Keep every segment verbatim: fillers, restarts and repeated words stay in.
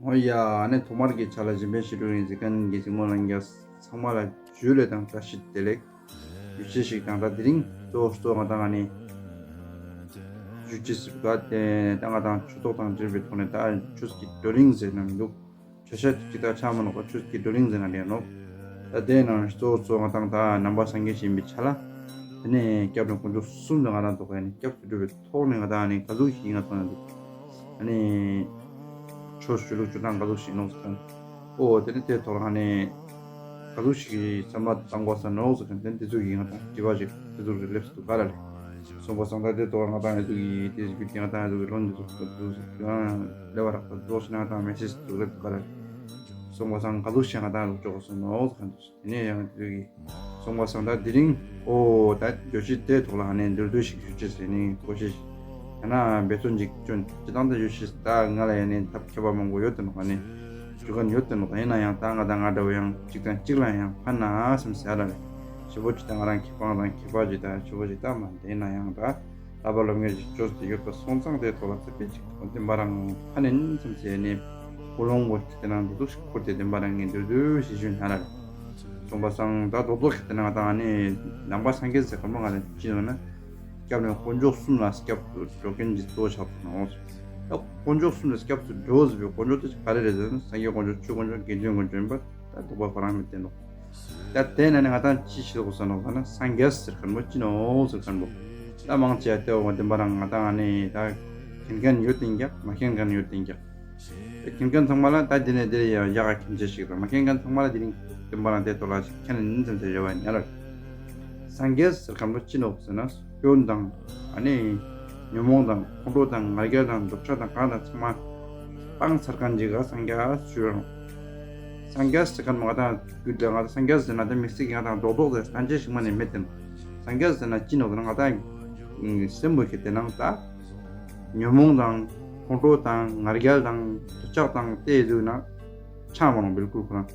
ཨོ་ཡ། ཨ་ནི་ཐོག་མར་གྱི་ཆ་ལ་གཞན་ཕན་ཞི་ཁྲོ་གླིང་གཟིགས་མཁན་གྱི་གཟིགས་མོ་ལྷན་རྒྱས་ཚང་མ་ལ་ཇུ་ལེ་དང་བཀྲ་ཤིས་བདེ་ལེགས། ཡུལ་ཆེ་ཞིག་དང་ད་དེ་རིང་གཙོ་བོ་གཙོ་ང་དང་ཨ་ནི་ཇུ་ཅི་སི་ག་དེ་ད་ང་དང་ཆོས་ཐོག་དང་འབྲེལ་བའི་ཐོག་ནས་ད་ཆོས་ཀྱི་བགྲོ་གླེང་ཟེར་ན་མི་འདུག་ཆོས་བཤད་ཅིག་ད་ཆགས་མ་ནོག་པ། ཆོས་ཀྱི་བགྲོ་གླེང་ཟེར་ན་རེད་ནོག་ད་དེ་ནང་གཙོ་བོ་གཙོ་ང་དང་ད་ནང་པ་སངས་རྒྱས་ཞིག་ཡིན་པའི་ཆ་ལ། དེ་ནས་སྐྱབས་རེ་དཀོན་མཆོག་གསུམ་དང་ང་དང་ཐོག་ནས་སྐྱབས་སུ་འགྲོ་བའི་ཐོག་ནས་ང་དང་ཨ་ནི་ག་ཟུག་ཞིག་ང་དང་ཨ་ནི་ཆོས་ཞུ་ལུགས་ཞུ་སྟངས་ག་ཟུག་ཞིག་ནོག་ཟེར་མཁན། ཨོ་དེ་ནས་དེ་ཐོག་ལ་ཨ་ནི་ག་ཟུག་ཞིག་བསམ་བློ་བཏང་དགོས་ས་ནོག་ཟེར་མཁན་དེ་འདི་ཚོ་གི་ང་དང་དྲི་བ་ཞིག་དེ་ཚོ་གི་སླེབས་སུ་འདུག་ག་ལ་རེད། སོང་པ་སང་ད་དེ་ཐོག་ང་དང་ཨ་ཟུག་གི་དེ་ཞིག་གི་ང་དང་ཨ་ཟུག་གི་ལོ་འདི་ཚོ་ག་ཟུག་ཞིག་ཡང་ལེ་བ་རག་པ་ཚོགས་ཤིག་ང་དང་མེ་སེ་ཇི་ཚོ་སླེབས་འདུག་ག་ལ་རེད། སོང་པ་སང་ག་ཟུག་ཞིག་ང་དང་ལུགས་ཅོག་སོང་ནོག་ཟེར་མཁན་དེ། དེ་ནས་ཡང་དུས་ཀྱི་སོང་པ་སང་ད་དེ་རིང་ཨོ་ད་བརྗོད་གཞི་དེ་ཐོག་ལ་ཨ་ནི་མདོར་བསྡུས་ཤིག་ཞུ་ཅེས་ཟེར་ནས་གོ་ཤེས་ཤིག་ཡང་ན་འབད་བརྩོན་ཅིག་བསྐྱོན་ཅི་ལྟར་ད་བརྗོད་གཞི་ད་ང་ལ་ཡང་ནས་ཐབས་མཁས་པ་མང་པོ་ཡོད་དེ་ནོག་ཨ་ནི་ཞུ་མཁན་ཡོད་དེ་ནོག་ཡིན་ན་ཡང་ད་ང་དང་ང་འདྲ་བོ་ཡང་གཅིག་དང་གཅིག་ལ་ཡང་ཕན་ན་སེམས་ཟེར་ལ་རེད། ཞེ་པོ་ཅིག་ད་ང་རང་མཁས་པ་དང་མཁས་པ་ཅིག་ད་ཞེ་པོ་ཅིག་ད་མ་དེ་ཡིན་ན་ཡང་ད། བསླབ་པ་སློབ་གཉེར་གྱི་ཆོས་དེ་ཡོད་པ་སོང་ཙང་དེ་ཐོག་ལ་ཚེ་འཕེལ་ཅིག་བདེན་པ་རང་ཕ་ནན་ཙམ་བྱས་ནས་ཀུན་སློང་པོ་དེ་ནང་དུ་འདུག་ཤིག་ཁུར་ཏེ་བདེན་པ་རང་ངས་འདོད་འདོད་ཞིག་ཞུ་ན་ལ། སོང་པ་སང་ད་རྡོག་རྡོག་གི་དེ་ནང་དང་ནི་ནང་པ་སངས་རྒྱས་ཟེར་གོ་མ་ང་ལ་ཅི་ཡོད་ན། སྐྱབས་ནས་དཀོན་མཆོག་གསུམ་ལ་སྐྱབས་སུ་འགྲོ་མཁན་གྱི་གཙོ་བོ་ཆགས་ཐུབ་ན་འོང་། ད་དཀོན་མཆོག་གསུམ་ལ་སྐྱབས་སུ་འགྲོ་ཟེར་བའི་དཀོན་མཆོག་དེ་ག་རེ་རེད་ཟེར་ན་སངས་རྒྱས་དཀོན་མཆོག་ཆོས་དཀོན་མཆོག་དགེ་འདུན་དཀོན་མཆོག་ཡིན་པ། ད་དོགས་པ་ཁོ་རང་མི་བསྟན་ནོ། ད་དེ་ན་ནི་ང་དང་ཅི་ཞིག་གོ་ས་ནོག་ཟེར་ན་སངས་རྒྱས་ཟེར་མཁན་པོ་ཅི་ནོག་ཟེར་མཁན་པོ། ད་མང་ཆེ་ཡ་དེ་འོ་བདེན་པ་རང་ང་དང་ཨ་ནི་ད་མཁྱེན་མཁན་ཡོད་དེ་འགྱག་མ་མཁྱེན་མཁན་ཡོད་དེ་འགྱག་མཁྱེན་མཁན་ཚང་མ་ལ་ད་དེ་ནས་དེ་ཡང་ཡག་ག་མཁྱེན་ཆེ་ཞིག་རེད། མ་མཁྱེན་མཁན་ཚང་མ་ལ་དེ་རིང་བདེན་པ་རང་དེ་ཐོག་ལ་ཞིག་མཁྱེན་ནས་ནི་ཙམ་ཟེར་རེ་བ་ཉར་ར། སངས་རྒྱས་ཟེར་མཁན་པོ་ཅི་ནོག་ཟེར་ན། སྐྱོན་དང་། ཨ་ནི། ཉོན་མོངས་དང་ཁོང་ཁྲོ་དང་ང་རྒྱལ་དང་འདོད་ཆགས་དང་གང་དང་ཚང་མ་སྤངས་ཚར་མཁན་ཅིག་ག་སངས་རྒྱས་ཞུ་རུང་། སངས་རྒྱས་ཟེར་མཁན་ང་དང་རྒྱུད་ལ་ང་དང་སངས་རྒྱས་ཟེར་ན་ད་མི་སྲིད་ཀྱི་ང་དང་རྡོག་རྡོག་ཟེར་སྟན་ཅེས་ཤིག་མ་ནས་མེད་དེ། སངས་རྒྱས་ཟེར་ན་ཅི་ནོག་ཟེར་ན་ང་དང་སེམས་པོ་ཁྱེར་ཏེ་ནང་ད་ཉོན་མོངས་དང་ཁོང་ཁྲོ་དང་ང་རྒྱལ་དང་འདོད་ཆགས་དང་དེ་ཟུག་ན་ཆགས་མ་རུང་བིལ་ཀུལ་ཁོ་རང་།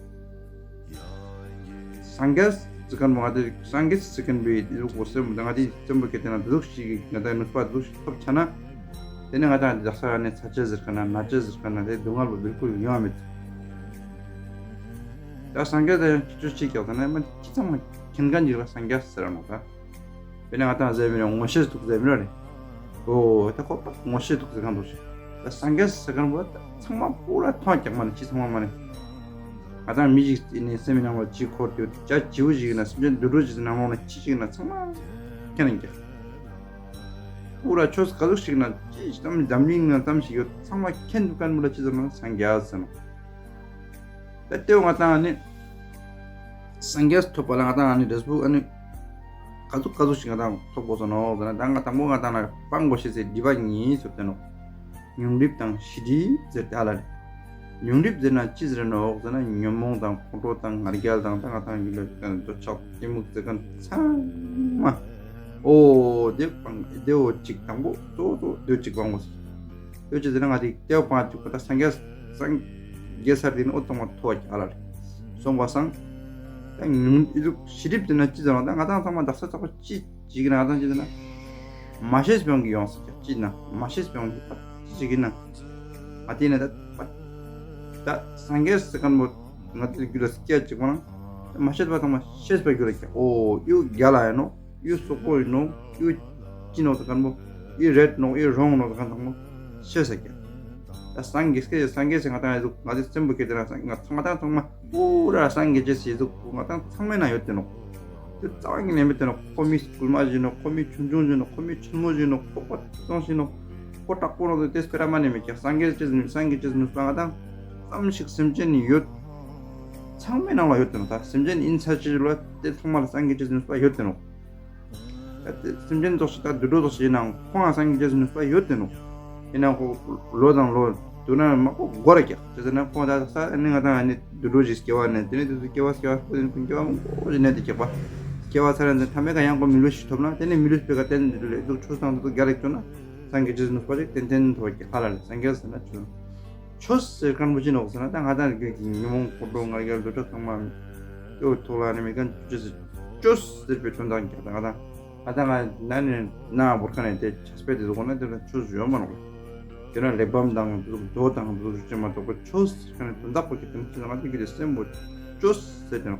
སངས་རྒྱས་ཟེར་མཁན་པོ་ང་དེ་སངས་རྒྱས་ཟེར་མཁན་པོའི་དེ་ཟུག་གོ་སེམས་པོ་ད་ང་དེ་སེམས་པོ་ཁྱེར་ཏེ་ན་དེ་ཟུག་ཞིག་ང་དེ་ནུས་པ་དེ་ཟུག་ཞིག་ཐོབ་ཆ་ན། དེ་ནས་ང་དང་དེ་ཟག་ས་ནས་ཚ་ཆེ་ཟེར་མཁན་ན་ན་ཆེ་ཟེར་མཁན་ན་དེ་སྡུག་བསྔལ་པོ་བིལ་ཀུལ་ཡོང་བ་མེད། ད་སངས་རྒྱས་ད་ཡང་ཁྱེད་ཚོ་ཅིག་ཀྱང་ད་ནས་མ་ཅི་ཚང་མ་མཁྱེན་མཁན་ཅིག་ལ་སངས་རྒྱས་ཟེར་ར་ནོ་ད། དཔེར་ན་ང་དང་ཟེར་མི་རེད། ངོ་ཤེས་འདུག་ཟེར་མི་རེད། ཨོ་ད་ཁོ་པ་ངོ་ཤེས་འདུག་ཟེར་གང་འདུག་ཞེས། ད་སངས་རྒྱས་ཟེར་མཁན་པོ་ད་ཚང་མ་པུ་ར་མཐོང་རྒྱག་མ་ནི་ཅི་ཚང་མ་མ་ནི། ང་དང་མི་ཞིག་ནི་སེམས་ནང་ལ་ཅི་འཁོར་དུ་ཅ་ཅིའུ་ཞིག་ན་སེམས་ཅན་དུད་འགྲོ་ཞིག་ནང་ལོགས་ན་ཅི་ཞིག་ན་ཚང་མ་མཁྱེན་ནས་ཀྱང་། པུ་ར་ཆོས་ག་ཟུག་ཞིག་ན་ཅི་ཙམ་འཛམ་གླིང་ན་ཙམ་ཞིག་ཡོད་ཚང་མ་མཁྱེན་འདུག་མཁན་པོ་ལ་ཅི་ཟེར་ན་སངས་རྒྱས་ཟེར་ནོ། ད་ལྟེ་བ་ང་དང་ནི། སངས་རྒྱས་ཐོབ་པ་ལ་ང་དང་ཨ་ནི་འབྲས་བུ་ཨ་ནི། ག་ཚོད་ག་ཚོད་ཞིག་ང་དང་ཐོབ་དགོས་སོ་ནོ་ཟེར་ན་ད་ང་དང་པོ་ང་དང་ན་སྤང་དགོས་ཤེས་ཟེར་སྒྲིབ་པ་གཉིས་ཟེར་ཏེ་ནོ། ཉུང་སྒྲིབ་དང་ཞི་སྒྲིབ་ཟེར་ཏེ་ཨ་ལ་རེད། ཉུང་སྒྲིབ་ཟེར་ན་ཅི་ཟེར་ནོ་ཟེར་ན་ཉོན་མོངས་དང་ཁོང་ཁྲོ་དང་ང་རྒྱལ་དང་ད་ང་དང་ཡིད་ལ་འདོད་ཆགས་གཏི་མུག་ཟེར་མཁན་ཚང་མ། ཨོ་དེ་སྤང་དེ་འོ་གཅིག་དང་པོ་གཙོ་གཙོ་དེ་གཅིག་སྤང་དགོས་སོ། དེ་ཅི་ཟེར་ན་ང་དེ་ལྟེ་བ་སྤང་བཅུག་པ་ད་སངས་རྒྱས་སངས་རྒྱས་སར་དེ་ནི་ཨོ་ཏོང་མ་ཐོ་བ་ཀྱི་ཨ་ལ་རེད། སོང་པ་སང་། ད་ཉུང་ཨི་ཟུག་ཤི་རིབ་དེ་ན་ཅི་ཟེར་ན་ད་ང་དང་ཚང་མ་དག་ས་ཚགས་པ་ཅི་ཅིག་ན་ང་དང་ཅི་ཟེར་ན། མ་ཤེས་པའི་དབང་གིས་ཡོང་སྲིད་ཀྱང་ཅི་ན་མ་ཤེས་པའི་དབང་གིས་པ་ཅི་ཅིག་ཡིན་ན། ང་དེ་ནས་ད་པ། ད་སངས་རྒྱས་སི་ཁན་པོ་ང་དེ་རྒྱུད་ལ་སྐྱེ་ཅིག་པ་ན། མ་ཤེས་པ་ཚང་མ་ཤེས་པའི་རྒྱུད་ལ་སྐྱེ། ཨོ་ཡུ་རྒྱ་ལ་ཡིན་ནོ། ཡུ་སོག་པོ་ཡིན་ནོ། ཡུ་ཅི་ནོ་ཟེར་མཁན་པོ། ཡུ་རེད་ནོ། ཡུ་རོང་ནོ་ཟེར་མཁན་ཚང་མ་ཤེས་ས་ཀྱང་། ད་སངས་རྒྱས་སྐད་སངས་རྒྱས་སི་ང་དང་ཡི་ཟུག་ང་ཚོའི་སེམས་པོ་སྐད་དེ་རང་སངས་ང་ཚང་ང་དང་ཚང་མ་པུ་ར་སངས་རྒྱས་སི་ཡི་ཟུག་ང་དང་ཚང་མའི་ནང་ཡོད་དེ་ནོ། དེ་རྩ་བ་ཉིད་ནས་མེད་དེ་ནོ། ཁོ་མི་རྐུན་མ་ཞིག་ནོ། ཁོ་མི་ཆུང་ཆུང་ཞིག་ནོ། ཁོ་མི་ཆེན་མོ་ཞིག་ནོ། ཁོ་པ་ཙོང་ཞིག་ནོ། ཁོ་དྲག་པོ་ནོ་དེ་སྤེ་ར་མ་ནས་མེད་ཀྱང་སངས་རྒྱས་སི་སངས་རྒྱས་སི་ནུས་པ་ང་དང་ཙམ་ཞིག་སེམས་ཅན་ནི་ཡོད། ཚང་མའི་ནང་ལ་ཡོད་དེ་ནོ། ད་སེམས་ཅན་ཡིན་ཚར་ཅི་ལ་དེ་ཚང་མ་ལ་སངས་རྒྱས་སི་ནུས་པ་ཡོད་དེ་ནོ། ད་དེ་སེམས་ཅན་ཙོགས་ཤིག་ད་དུད་འགྲོ་ཙོགས་ཤིག་ཡིན་ནའང་ཁོང་ང་སངས་རྒྱས་སི་ནུས་པ་ཡོད་དེ་ནོ། ཡིན་ནའང་ཁོ་ལོ་དང་ལོ་དུ་ན་མ་ཁོ་སྒོ་ར་རྒྱག་ཅི་ཟེར་ན་ཁོང་ད་ས་ནི་ང་དང་ནི་དུད་འགྲོ་ཞིག་སྐྱེ་བ་ནས་དེ་ནས་དུ་དུ་སྐྱེ་བ་སྐྱེ་བ་ཁོ་དེ་ནི་ཀུན་སྐྱེ་བ་མང་པོ་ཞིག་གནས་དེ་སྐྱེ་བ་སྐྱེ་བ་ཚར་ནས་ཐ་མའི་ཀ་ཡང་ཁོ་མི་ལུས་ཤིག་ཐོབ་ན་དེ་ནས་མི་ལུས་པའི་ཀ་དེ་ནི་དུ་ལས་དུ་ཆུ་སང་དུ་དུ་རྒྱ་རིག་ཅོ་ན་སངས་རྒྱས་སི་ནུས་པ་ཞིག་ཏན་ཏན་ཐོབ་ཀྱི་ཧ་ལ་ལས་སངས་རྒྱས་ཟེར་ན་ཆུ། ཆོས་ཟེར་མཁན་པོ་ཅི་ནོག་ཟེར་ན་ད་ང་དང་རྒྱུད་ཀྱི་ཉོན་མོངས་ཁོང་ཁྲོ་ང་རྒྱལ་འདོད་ཆགས་ཚང་མ་ལྟེ་བ་ཐོག་ལ་ནི་མེད་མཁན་ཆོས་ཟེར་ཆོས་ཟེར་པའི་དོན་དག་ཀྱང་ད་ང་དང་ང་དང་ང་ན་ནི་ན་བོར་ཁ་ནས་དེ་ཆས་པའི་དེ་ཟུག་ན་དེ་ལ་ཆོས་ཡོད་མ་ནོག་དེ་ན་གླེགས་བམ་དང་དེ་ཚོ་མདོ་དང་དེ་ཚོ་ཅིག་མ་གཏོགས་པ་ཆོས་ཟེར་མཁན་ནི་དོན་དག་པོ་གི་དོན་ཚན་ང་ཚོ་རྒྱུད་དེ་སེམས་པོ་ཆོས་ཟེར་ཏེ་ནོ།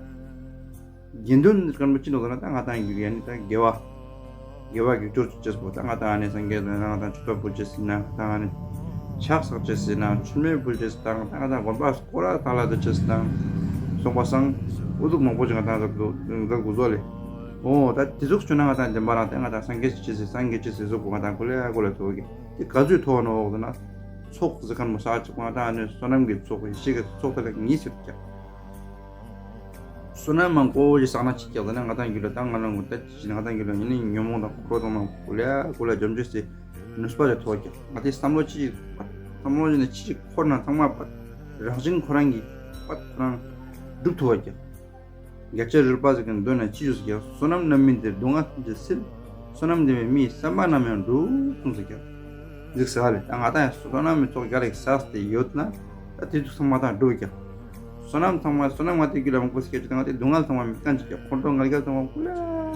དགེ་འདུན་ཟེར་མཁན་པོ་ཅི་འདུག་ཟེར་ན་ད་ང་ཏང་རྒྱུད་ཡ་ནི་ད་དགེ་བ། དགེ་བ་རྒྱུ་སྦྱོར་བཅས་པོ་ད་ང་ཏང་ཨ་ནི་སངས་རྒྱས་ད་ང་ཏང་མཆོད་པ་ཕུལ་བཅས་ཟེར་ན་ད་ང་ནི་ཕྱག་བསགས་བཅས་ཟེར་ན་མཆོད་མེ་ཕུལ་བཅས་ཟེར་ན་ད་ང་ཏང་དགོན་པ་སྐོར་ར་ད་ལ་དུ་བཅས་ཟེར་ན་སོང་པ་སང་ཨུ་ཚུགས་མང་པོ་ཅིག་ང་ཏང་ཟབ་ཏུ་འདག་དགུ་བཟོ་ལེ། འོ་ད་དེ་ཚོགས་བྱུང་ན་ང་ཏང་བདེན་པ་རང་ད་ང་ཏང་སངས་རྒྱས་ཅི་བཅས་ཟེར་སངས་རྒྱས་ཅི་བཅས་ཟེར་ཟོ་གོ་ང་ཏང་གོ་ལེ་གོ་ལེ་ཐོག་གི་དེ་ག་ཚོད་ཐོག་ནོ་འོག་ན་ཚོགས་ཟེར་མཁན་མོ་ས་ཅིག་ང་ཏང་ཨ་ནི་བསོད་ནམས་ཀྱི་ཚོགས་ཡེ་ཤེས་ཀྱི་ཚོགས་དེ་ལ་ངེས་ཟེར་ཀྱང་། བསོད་ནམས་མང་པོ་ཞིག་བསགས་ན་ཅི་སྐྱེ་ཟེར་ན་ང་ཏང་རྒྱུད་ལ་ད་ང་རང་ངོ་ད་ཅི་ཞིག་ང་ཏང་རྒྱུད་ལ་ཡིན་ནི་ཉོན་མོངས་དང་འཁོར་བ་དང་ནང་གོ་ལེ་གོ་ལེ་འཇོམས་བྱེད་སའི་ནུས་པ་ཞིག་ཐོགས་ཀྱང་ང་དེ་བསམ་བློ་ཅི་ཞིག་བསམ་བློ་ཞིག་ནས་ཅི་ཞིག་འཁོར་ན་ཚང་མ་པ་རང་བཞིན་ཁོ་རང་གིས་པ་ཁོ་རང་སྒྲུབ་ཐུབ་པ་ཀྱང་། རྒྱ་ཆེར་རོལ་པ་ཟེར་མཁན་འདོན་ན་ཅི་ཞིག་ཀྱང་བསོད་ནམས་རྣམ་སྨིན་དེར་སྡུག་བསྔལ་ཐམས་ཅད་སེལ། བསོད་ནམས་ལྡན་པས་མིའི་བསམ་པ་རྣམས་ཡང་འགྲུབ་གསུངས་ཟེར་ཀྱང་། ཟིག་ཟེར་བ་ལས་ད་ང་ཏང་ཡང་བསོད་ནམས་མི་ཚོགས་རྒྱ་ལེགས་བསགས་ཏེ་ཡོད་ན་ད་དེ་ཚོ་ཚང་མ་ད་འགྲུབ་ཀྱང་། བསོད་ནམས་ཚང་མ་བསོད་ནམས་ང་ཏི་རྒྱུད་ལ་མང་པོ་སྐྱེ་ཅིག་ང་ཏི་སྡུག་བསྔལ་ཚང་མ་མི་ཀན་ཅིག་ཀྱང་འཁོར་འགྲོ་ང་རྒྱལ་ཚང་མ་ཀུ་ལེ་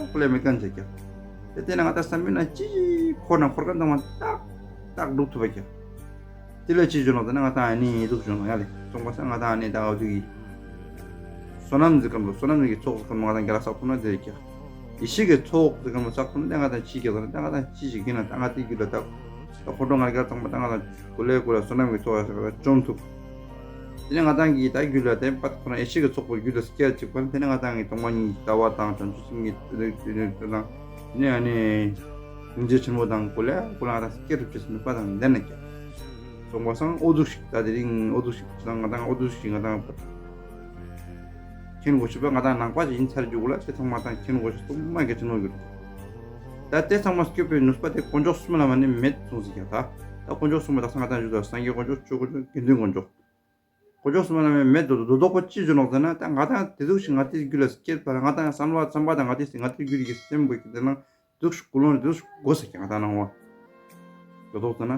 ཀུ་ལེ་མི་ཀན་ཅིག་ཀྱང་། དེ་དེ་ན་ང་ཏང་བསམ་པའི་ན་ཅི་འཁོར་ན་འཁོར་ཀན་ཚང་མ་ཏག་ཏག་འགྲུབ་ཐུབ་པ་ཀྱང་། དེ་ལ་ཅི་བྱུང་ལོ་ཟེར་ན་ང་ཏང་ཨ་ནི་འདུག་བྱུང་ལོ་ཡ་ལེ། སོང་པ་སང་ང་ཏང་ཨ་ནི་ད་འོ་དུ་གི་བསོད་ནམས་ཟེར་གམ་ལོ་བསོད་ནམས་ཀྱི་ཚོགས་ཟེར་གམ་ང་ཏང་རྒྱ་ལ་བསགས་ཐུབ་ན་དེ་རེད་ཀྱང་། ཡེ་ཤེས་ཀྱི་ཚོགས་ཟེར་གམ་ལོ་བསགས་ཐུབ་ན་དེ་ང་ཏང་ཅི་ཀྱང་ཟེར་ན་ད་ང་ཏང་ཅི་ཞིག་ཡིན་ན་ད་ང་ཏི་རྒྱུད་ལ་ད་ད་འཁོར་འགྲོ་ང་རྒྱལ་ཚང་མ་ད་ང་ཏང་ཀུ་ལེ་ཀུ་ལེ་བསོད་ནམས་ཀྱི་ཚོགས་ཡ་ཞིག་ལ་བཅོམ་ཐུབ། དེ་ནས་ང་ཏང་གི་ད་རྒྱུད་ལ་དེ་པད་ཁོ་ན་ཡེ་ཤེས་ཀྱི་ཚོགས་པོ་རྒྱུད་ལ་སྐྱེ་ཅིག་པ་དེ་ནས་ང་ཏང་གི་སྟོང་པ་ཉིད་ཀྱི་ལྟ་བ་དང་བྱང་ཆུབ་སེམས་ཀྱི་དེ་དེ་དེ་དེ་དང་དེ་ནས་ཨ་ནི་སྙིང་རྗེ་ཆེན་མོ་དང་ཀུ་ལེ་ཀུ་ལེ་ང་ཏང་སྐྱེ་ཐུབ་ཅེས་སུ་ནུས་པ་དང་ལྡན་ན་ཀྱང་། སོང་པ་སང་ཨོ་ཟུག་ཞིག་ད་དེ་རིང་ཨོ་ཟུག་ཞིག་ཅི་དང་ང་ཏང་ཨོ་ཟུག་ཞིག་ང་ཏང་མཁྱེན་དགོས་ཤེས་པ་ང་ཏང་ནང་པ་ཞིག་ཡིན་ཚར་རྒྱུ་གུ་ལ་དེ་ཚང་མ་ཏང་མཁྱེན་དགོས་ཤེས་པ་མ་གལ་ཆེན་མོ་ཡོད། ད་དེ་ཚང་མ་སྐྱོབ་པའི་ནུས་པ་དེ་དཀོན་མཆོག་གསུམ་ལ་མ་ནི་མེད་གསུངས་ཟིག་ཀྱང་ད་ད་དཀོན་མཆོག་གསུམ་ལ་ད་ང་ཏང་ཞུ་ད་སངས་རྒྱས་དཀོན་མཆོག་ཆོས་དཀོན་མཆོག་དགེ་འདུན་དཀོན་མཆོག་དཀོན་མཆོག་གསུམ་ལ་མེད་དོ་དོ་དོག་པོ་ཅི་བྱུང་ནོག་ཟེར་ན་ད་ང་ཏང་དེ་ཟུག་ཞིག་ང་ཏི་རྒྱུད་ལ་སྐྱེས་པ་ལ་ང་ཏང་བསམ་བློ་བསམ་པ་དང་ང་ཏི་ང་ཏི་རྒྱུད་ཀྱི་སེམས་པོ་ཀྱི་དེ་ནང་དུག་ཀུན་སློང་དུག་གོ་ས་ཀྱང་ང་ཏང་ནང་བ། དོ་དོག་ཟེར་ན།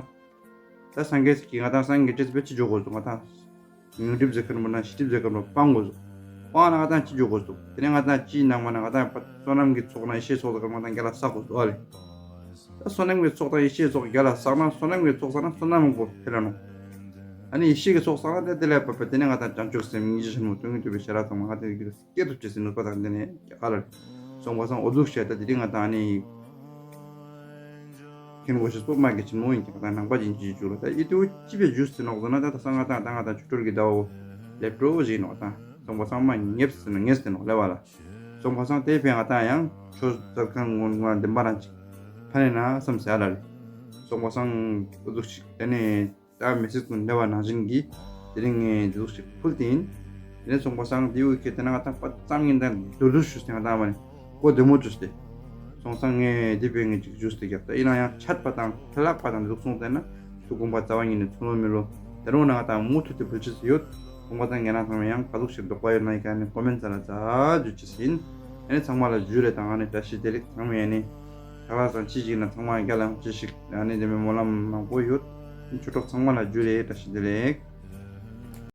ད་སངས་རྒྱས་ཀྱི་ང་ཏང་སངས་རྒྱས་ཅེས་པའི་ཅི་འཇོག་གོ་ཟོ་ང་ཏང་། ཉུང་འགྲིབ་ཟེར་ཁན་པོ་ན་ཤི་འགྲིབ་ཟེར་ཁན་པོ་སྤང་གོ་ཟོ། སྤང་ན་ང་ཏང་ཅི་འཇོག་གོ་ཟོ། དེ་ནས་ང་ཏང་ཅི་ནང་མ་ན་ང་ཏང་བསོད་ནམས་ཀྱི་ཚོགས་ན་ཡེ་ཤེས་ཚོགས་ཟེར་ཁན་ང་ཏང་རྒྱ་ལ་བསགས་གོ་ཟོ་ཨ་ལེ། ད་བསོད་ནམས་ཀྱི་ཚོགས་དང་ཡེ་ཤེས་ཚོགས་རྒྱ་ལ་བསགས་ན་བསོད་ནམས་ཀྱི་ཚོགས་བསགས་ན་བསོད་ནམས་མང་པོ་འཕེལ་ལ་ནོ། ཨ་ནི་ཡེ་ཤེས་ཀྱི་ཚོགས་བསགས་ན་དེ་དེ་ལས་བབས་པ་དེ་ནས་ང་ཏང་བྱང་ཆུབ་སེམས་སྙིང་རྗེ་ཆེན་མོ་སྟོན་གྱི་འདུག་པའི་ཤེས་རབ་ཚང་མ་ང་ཏང་རྒྱུད་སྐྱེ་ཐུབ་ཅེས་སི་ནུས་པ་དང་ལྡན་ནས་ཀྱི་ཨ་ལ་སོང་བ་སང་འོ་ཟུག་བཤད་ད་དེ་རིང་ང་ཏང་ནི་མཁྱེན་གོ་ཤེས་པོ་མ་གལ་ཆེན་མོ་ཡིན་ཀྱང་ད་ནང་པ་ཅིག་ཅིག་བཅུག་ལ་ད་ཡིད་དུ་ཅི་བས་ཞུས་ཟིན་ནོག་ཟེར་ན་ད་ད་སང་ང་ཏང་ད་ང་ཏང་ཆོ་འཕྲུལ་གྱི་ཟླ་བོ་ལེབ་འགྲོ་བཞིན་ནོག་ད་སོང་བ་སང་མ་ཉེབ་ཟིན་ནོག་ངེས་ཟིན་ནོག་ལེ་བ་ལ་སོང་བ་སང་དེ་བས་ང་ཏང་ཡང་ཆོས་མཛད་མཁན་ངོ་ང་བདེན་པ་རང་ཅིག་ཕན་ནས་ན་བསམ་ཟེར་ཨ་ལ་ལེ་སོང་བ་སང་འོ་ཟུག་ཅིག་དེ་ནས། ད་མི་སྲིད་དུ་འདྲ་བ་ནང་བཞིན་གྱི་དེ་རིང་ངས་འདི་ཟུག་ཞིག་ཕུལ་ཏེ་ཡིན། དེ་ནས་སོང་པ་སང་དེའུ་ཁྱེད་དེ་ན་ང་ཏང་པ་ཙམ་ཡིན་དང་འདུ་འདུ་ཞུ་སྟེ་ང་ཏང་མ་ནི་གོ་བདེ་མོ་བཅུ་སྟེ། སོང་སང་ངས་འདི་བས་ངས་ཅིག་ཞུ་སྟེ་རྒྱབ་ད་ཡིན་ན་ཡང་ཆད་པ་དང་ཐལ་ལག་པ་དང་འདི་ཟུག་སོང་ཙང་ན་ཚུར་དགོངས་པ་རྩ་བ་ཉིད་ནས་ཚུར་ལོང་མི་ལོ། དེ་རུང་ན་ང་ཏང་མུ་མཐུད་དེ་ཕུལ་ཆེད་ཡོད། དགོངས་པ་དང་ངེད་རང་ཚང་མ་ཡང་ག་ཟུག་ཞིག་འདོགས་པ་ཡོད་ན་ཡི་ག་ནི་ཀོ་མེན་ས་ལ་ཛ་འཇུ་ཅི་ཟིན། ཨ་ནི་ཚང་མ་ལ་འཇུ་རེ་དང་ཨ་ནི་བཀྲ་ཤིས་བདེ་ལེགས་ཚང་མ་ཡ་ནི། ཁ་ལག་ཚང་ཅི་ཞིག་ན་ཚང་མ་རྒྱ་ལ་ཅི་ཞིག་ཨ་ནི་དེ་མི་སྨོན་ལམ་མང་པོ་ཡོད། ཆོས་གྲོགས་ཚང་མ་ལ་འཇུ་རེ་བཀྲ་ཤིས་བདེ་ལེགས།